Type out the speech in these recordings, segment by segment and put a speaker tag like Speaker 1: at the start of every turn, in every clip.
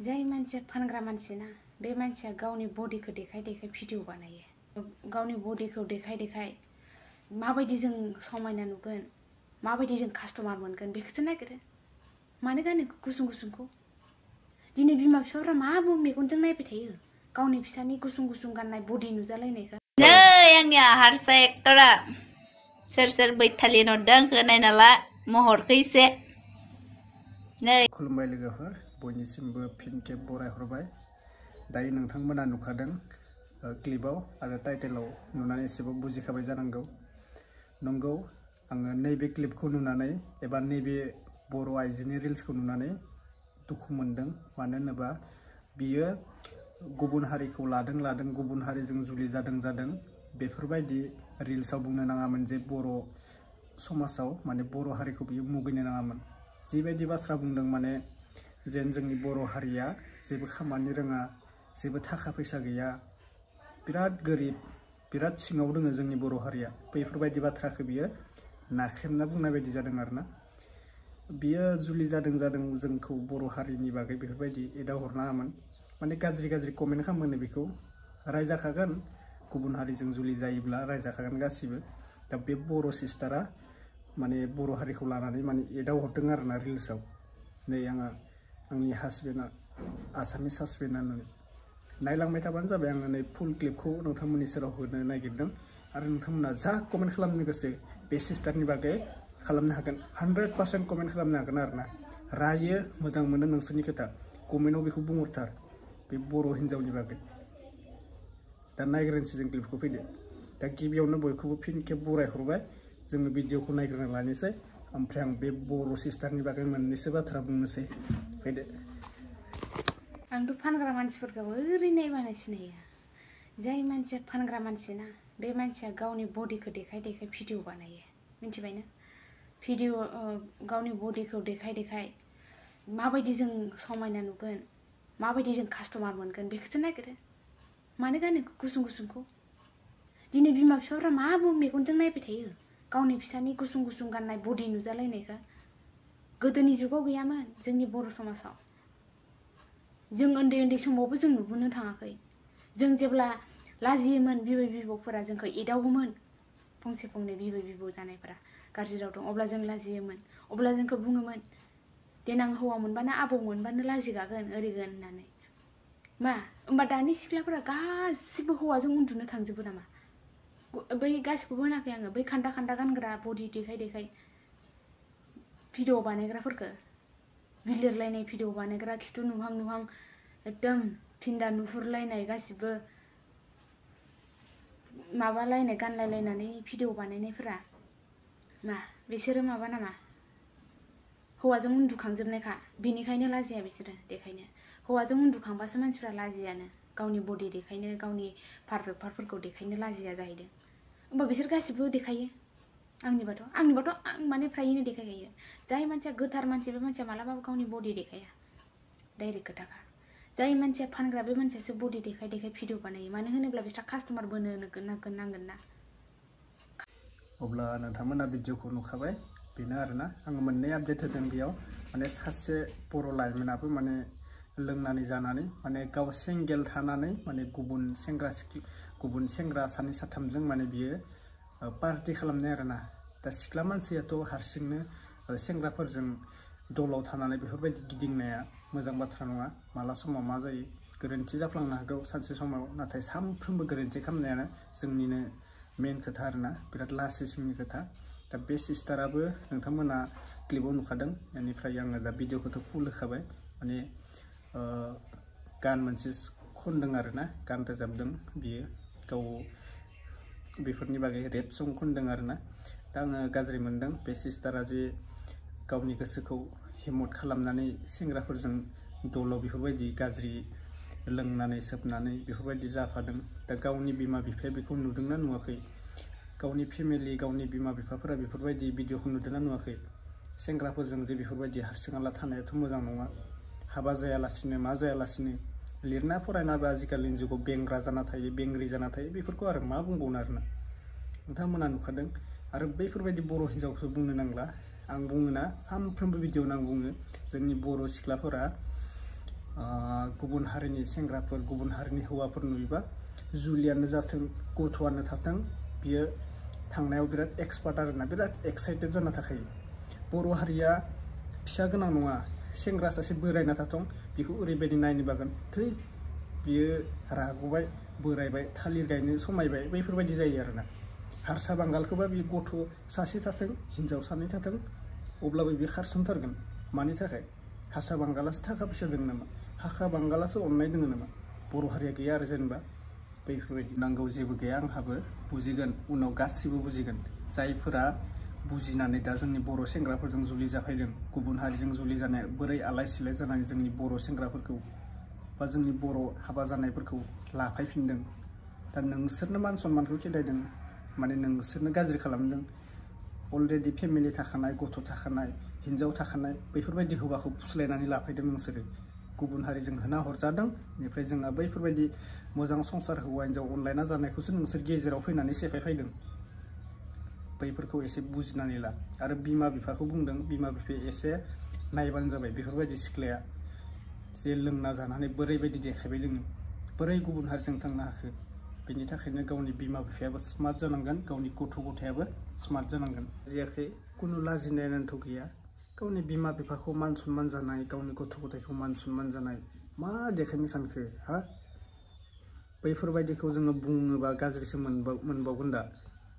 Speaker 1: जाय मानसिया फानग्रा मानसि ना बे मानसिया गावनि बडिखौ देखाय देखाय भिडिअ बानायो गावनि बडिखौ देखाय देखाय माबायदि जों समायना नुगोन माबायदि जों कास्टमार मोनगोन बेखौसो नागिरो मानो गानो गुसुं गुसुंखौ दिनै बिमा बिफाफ्रा मा मेगनजों नायबाय थायो गावनि फिसानि गुसुं गुसुं गाननाय बडि नुजालायनायखौ
Speaker 2: नै आंनि हारसा एक्टरा सोर बैथालि नरदों आंखौ नायना ला महरखौ एसे नै
Speaker 3: खुलुमबाय लोगोफोर बयनिसिमबो फिन खेब बरायहरबाय दायो नोंथांमोना नुखादों क्लिपाव आरो टाइटेलाव नुनानै एसेबां बुजिखाबाय जानांगौ नंगौ आङो नैबे क्लिपखौ नुनानै एबा नैबे बर' आइजोनि रिल्सखौ नुनानै दुखु मोनदों मानो होनोबा बियो गुबुन हारिखौ लादों गुबुन हारिजों जुलि जादों बेफोरबायदि रिल्सआव बुंनो नाङामोन जे बर' समाजाव माने बर' हारिखौ बियो मुगैनो नाङामोन जिबायदि बाथ्रा बुंदों माने जेन जोंनि बर' हारिया जेबो खामानि रोङा जेबो थाखा फैसा गैया बिराद गोरिब बिराद सिङाव दङ जोंनि बर' हारिया बैफोरबायदि बाथ्राखौ बियो नाख्रेमना बुंनाय बायदि जादों आरोना बियो जुलि जादों जोंखौ बर' हारिनि बागै बेफोरबायदि एदावहरनाङामोन माने गाज्रि कमेन्ट खालामो बेखौ रायजाखागोन गुबुन हारिजों जुलि जायोब्ला रायजाखागोन गासिबो दा बे बर' सिस्टारा माने बर' हारिखौ लानानै माने एदावहरदों आरोना रिल्सआव नै आंनि हासबेन्डआ आसामिस हासबेन्ड होननानै नायलांबाय थाबानो जाबाय आङो नै फुल क्लिपखौ नोंथांमोननि सेराव होनो नागिरदों आरो नोंथांमोना जा कमेन्ट खालामनो गोसो बे सिस्टारनि बागै खालामनो हागोन 100% कमेन्ट खालामनो हागोन आरोना रायो मोजां मोनो नोंसोरनि खोथा कमेन्टआव बेखौ बुंहरथार बे बर' हिन्जावनि बागै दा नायग्रोनोसै जों क्लिपखौ फैदो दा गिबियावनो बयखौबो फिन खेब बरायहरबाय जोङो भिडिअखौ नायग्रोना लानोसै ओमफ्राय आं बे बर' सिस्टारनि बागै मोननैसो बाथ्रा बुंनोसै फैदो
Speaker 1: आंथ' फानग्रा मानसिफोरखौ ओरै नायबानो सिनायो जाय मानसिया फानग्रा मानसि ना बे मानसिया गावनि बडिखौ देखाय देखाय भिडिअ बानायो मिथिबायना भिडिअ गावनि बडिखौ देखाय देखाय माबायदि जों समायना नुगोन माबायदि जों कास्टमार मोनगोन बेखौसो नागिरो मानो गानो गुसुं गुसुंखौ दिनै बिमा बिफाफ्रा मा मेगनजों नायबाय थायो गावनि फिसानि गुसुं गुसुं गाननाय बडि नुजालायनायखौ गोदोनि जुगाव गैयामोन जोंनि बर' समाजाव जों उन्दै समावबो जों नुबोनो थाङाखै जों जेब्ला लाजियोमोन बिबै बिबौफोरा जोंखौ एदावोमोन फंसे फंनै बिबै बिबौ जानायफोरा गाज्रि राव दं अब्ला जों लाजियोमोन अब्ला जोंखौ बुङोमोन देनां हौवा मोनबानो आबौ मोनबानो लाजिगागोन ओरैगोन होननानै मा होमबा दानि सिख्लाफोरा गासिबो हौवाजों उन्दुनो थांजोबो नामा बै गासिखौबो होनाखै आङो बै खान्दा गानग्रा बडि देखाय देखाय भिडिअ बानायग्राफोरखौ बिलिरलायनाय भिडिअ बानायग्रा खिथु नुहां एकदम फिन्दा नुहुरलायनाय गासिबो माबालायनाय गानलायलायनानै भिडिअ बानायनायफोरा मा बिसोरो माबा नामा हौवाजों उन्दुखांजोबनायखा बेनिखायनो लाजिया बिसोरो देखायनो हौवाजों उन्दुखांबासो मानसिफ्रा लाजियानो गावनि बडि देखायनो गावनि पारफेक्ट पार्टफोरखौ देखायनो लाजिया जाहैदों होमबा बिसोर गासिबो देखायो आंनिबाथ' आं माने फ्रायैनो देखायखायो जाय मानसिया गोथार मानसि बे मानसिया मालाबाबो गावनि बडि देखाया डाइरेक्ट खोथाखा जाय मानसिया फानग्रा बे मानसियासो बडि देखाय देखाय भिडिअ बानायो मानो होनोब्ला बिस्रा कास्टमार बोनो नांगोन ना
Speaker 3: अब्ला नोंथांमोना भिडिअखौ नुखाबाय बेनो आरोना आङो मोननै आपडेट होदों बेयाव माने सासे बर' लाइमोनाबो माने लोंनानै जानानै माने गाव सिंगेल थानानै माने गुबुन सेंग्रा सानै साथामजों माने बियो पार्टि खालामनाय आरोना दा सिख्ला मानसियाथ' हारसिंनो सेंग्राफोरजों दलाव थानानै बेफोरबायदि गिदिंनाया मोजां बाथ्रा नङा माला समाव मा जायो गोरोन्थि जाफ्लांनो हागौ सानसे समाव नाथाय सानफ्रोमबो गोरोन्थि खालामनायानो जोंनिनो मेन खोथा आरोना बिराद लासिंनि खोथा दा बे सिस्टाराबो नोंथांमोना क्लिपाव नुखादों बेनिफ्राय आङो दा भिडिअखौथ' फुल होखाबाय माने गान मोनसे खनदों आरोना गान रोजाबदों बियो गाव बेफोरनि बागै रेप सं खनदों आरोना दा आङो गाज्रि मोनदों बे सिस्टारा जे गावनि गोसोखौ हिम्मत खालामनानै सेंग्राफोरजों दलाव बेफोरबायदि गाज्रि लोंनानै सोबनानै बेफोरबायदि जाफादों दा गावनि बिमा बिफाया बेखौ नुदोंना नुवाखै गावनि फेमिलि गावनि बिमा बिफाफोरा बेफोरबायदि भिडिअखौ नुदोंना नुवाखै सेंग्राफोरजों जे बेफोरबायदि हारसिंहाला थानायाथ' मोजां नङा हाबा जायालासिनो मा जायालासिनो लिरना फरायनाबो आजिखालिनि जुगाव बेंग्रा जाना थायो बेंग्रि जाना थायो बेफोरखौ आरो मा बुंबावनो आरोना नोंथांमोना नुखादों आरो बैफोरबायदि बर' हिन्जावखौ बुंनो नांला आं बुङोना सानफ्रोमबो भिडिअ आं बुङो जोंनि बर' सिख्लाफोरा गुबुन हारिनि सेंग्राफोर गुबुन हारिनि हौवाफोर नुयोबा जुलियानो जाथों गथ'आनो थाथों बियो थांनायाव बिराद एक्सपार्ट आरोना बिराद एक्साइटेड जाना थाखायो बर' हारिया फिसा गोनां नङा सेंग्रा सासे बोरायना थाथों बेखौ ओरैबायदि नायनो बागोन थै बियो रागबाय बोरायबाय थालिर गायनो समायबाय बैफोरबायदि जायो आरोना हारसा बांगालखौबा बे गथ' सासे थाथों हिन्जाव सानै थाथों अब्लाबो बे खारसनथारगोन मानि थाखाय हारसा बांगालासो थाखा फैसा दङ नामा हारसा बांगालासो अननाय दङ नामा बर' हारिया गैया आरो जेनेबा बैफोरबायदि नांगौ जेबो गैया आंहाबो बुजिगोन उनाव गासिबो बुजिगोन जायफोरा बुजिनानै दा जोंनि बर' सेंग्राफोरजों जुलि जाफैदों गुबुन हारिजों जुलि जानाय बोरै आलाय सिलाय जानानै जोंनि बर' सेंग्राफोरखौ बा जोंनि बर' हाबा जानायफोरखौ लाफायफिनदों दा नोंसोरनो मान सन्मानखौ खेलायदों माने नोंसोरनो गाज्रि खालामदों अलरेडि फेमिलि थाखानाय गथ' थाखानाय हिन्जाव थाखानाय बैफोरबायदि हौवाखौ फुस्लायनानै लाफैदों नोंसोरो गुबुन हारिजों होना हरजादों बेनिफ्राय जोंहा बैफोरबायदि मोजां संसार हौवा हिन्जाव अनलायना जानायखौसो नोंसोर गेजेराव फैनानै सेफायफैदों बैफोरखौ एसे बुजिनानै ला आरो बिमा बिफाखौ बुंदों बिमा बिफाया एसे नायबानो जाबाय बेफोरबायदि सिख्लाया जे लोंना जानानै बोरैबायदि देखायबाय दोङो बोरै गुबुन हारिजों थांनो हाखो बेनि थाखायनो गावनि बिमा बिफायाबो स्मार्ट जानांगोन गावनि गथ' गथायाबो स्मार्ट जानांगोन जियाखै खुनु लाजिनायानोथ' गैया गावनि बिमा बिफाखौ मान सन्मान जानाय गावनि गथ' गथायखौ मान सन्मान जानाय मा देखायनो सानखो हा बैफोरबायदिखौ जोङो बुङोबा गाज्रिसो मोनबावगोन दा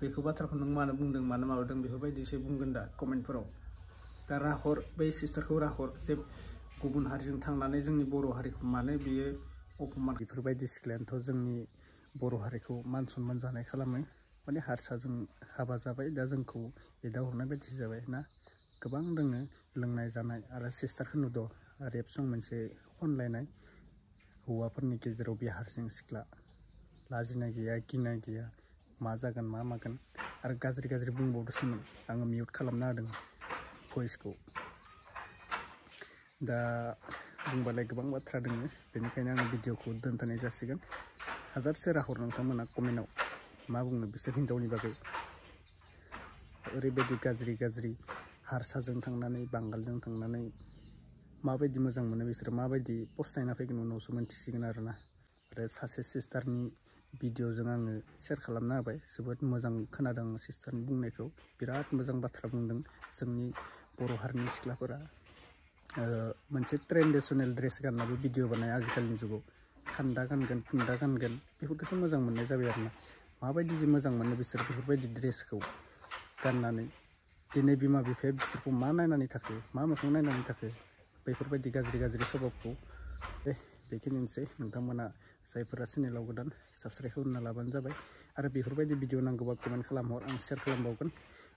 Speaker 3: बेखौ बाथ्राखौ नों मानो बुंदों मानो माबादों बेफोरबायदिसो बुंगोन दा कमेन्टफोराव दा राहर बै सिस्टारखौ राहर जे गुबुन हारिजों थांनानै जोंनि बर' हारिखौ मानो बियो अपमान बेफोरबायदि सिख्लायानोथ' जोंनि बर' हारिखौ मान सन्मान जानाय खालामो माने हारसाजों हाबा जाबाय दा जोंखौ एदावहरनाय बायदि जाबाय ना गोबां दोङो लोंनाय जानाय आरो सिस्टारखौ नुदों रेप सं मोनसे खनलायनाय हौवाफोरनि गेजेराव बे हारसिं सिख्ला लाजिनाय गैया गिनाय गैया मा जागोन मा मागोन आरो गाज्रि गाज्रि बुंबावदोंसोमोन आङो मिउट खालामना होदों भइसखौ दा बुंबालाय गोबां बाथ्रा दङ बेनिखायनो आङो भिडिअखौ दोनथ'नाय जासिगोन हाजारसे राहर नोंथांमोना कमेन्टआव मा बुंनो बिसोर हिन्जावनि बागै ओरैबायदि गाज्रि गाज्रि हारसाजों थांनानै बांगालजों थांनानै माबायदि मोजां मोनो बिसोरो माबायदि पस्तायना फैगोन उनावसो मोनथिसिगोन आरोना आरो सासे सिस्टारनि भिडिअजों आङो शेयार खालामना होबाय जोबोद मोजां खोनादों सिस्टारनि बुंनायखौ बिराद मोजां बाथ्रा बुंदों जोंनि बर' हारिनि सिख्लाफोरा मोनसे ट्रेडिसनेल ड्रेस गाननाबो भिडिअ बानायो आजिखालिनि जुगाव खान्दा गानगोन फुन्दा गानगोन बेफोरखौसो मोजां मोननाय जाबाय आरोना माबायदि जे मोजां मोनो बिसोर बेफोरबायदि ड्रेसखौ गाननानै दिनै बिमा बिफाया बिसोरखौ मा नायनानै थाखो मा मोखां नायनानै थाखो बेफोरबायदि गाज्रि गाज्रि स्वभाबखौ बेखिनिसै नोंथांमोना जायफोरा चेनेलाव गोदान साबस्क्राइब खालामना लाबानो जाबाय आरो बेफोरबायदि भिडिअ नांगौबा कमेन्ट खालामहर आं शेयार खालामबावगोन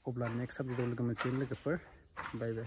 Speaker 3: अब्ला नेक्स्ट साबजेक्टआव लोगो मोनसिगोन लोगोफोर बाय बाय